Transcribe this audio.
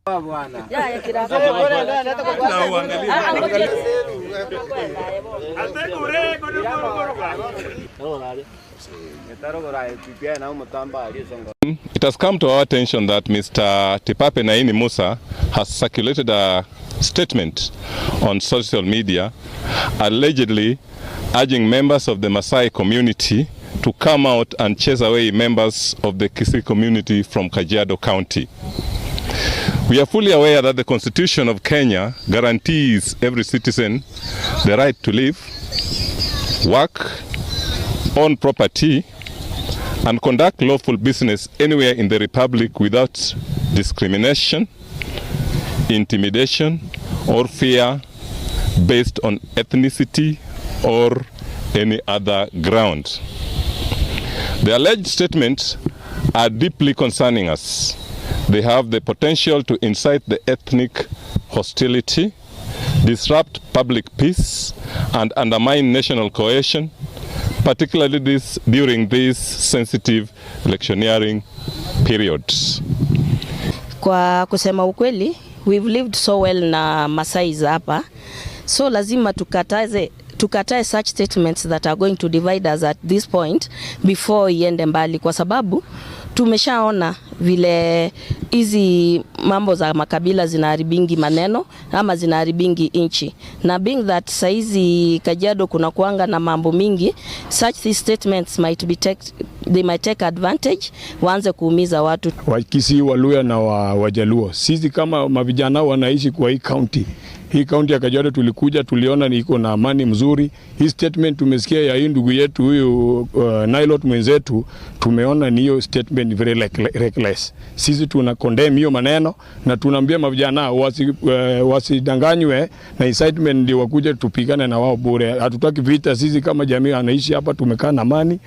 It has come to our attention that Mr. Tipape Naini Musa has circulated a statement on social media allegedly urging members of the Maasai community to come out and chase away members of the Kisii community from Kajiado County. We are fully aware that the Constitution of Kenya guarantees every citizen the right to live, work, own property, and conduct lawful business anywhere in the Republic without discrimination, intimidation, or fear based on ethnicity or any other ground. The alleged statements are deeply concerning us. They have the potential to incite the ethnic hostility, disrupt public peace, and undermine national cohesion, particularly during these sensitive electioneering periods. Kwa kusema ukweli, we've lived so well na Masais hapa, so lazima tukatae such statements that are going to divide us at this point before iende mbali, kwa sababu tumeshaona vile hizi mambo za makabila zinaharibingi maneno ama zinaharibingi nchi, na being that saizi Kajiado kuna kuanga na mambo mingi, such these statements might be take, they might take advantage waanze kuumiza watu. Wakisii, Waluya na Wajaluo. Sisi kama mavijana wanaishi kwa hii county, hii county ya Kajiado tulikuja tuliona ni iko na amani mzuri. Hii statement tumesikia ya hii ndugu yetu huyu Nailot mwenzetu, tumeona ni hiyo statement very reckless. Sisi tuna condemn hiyo maneno na tunaambia mavijana wasidanganywe na incitement ndio wakuje tupigane na wao bure. Hatutaki vita. Sisi kama jamii anaishi hapa tumekaa na amani.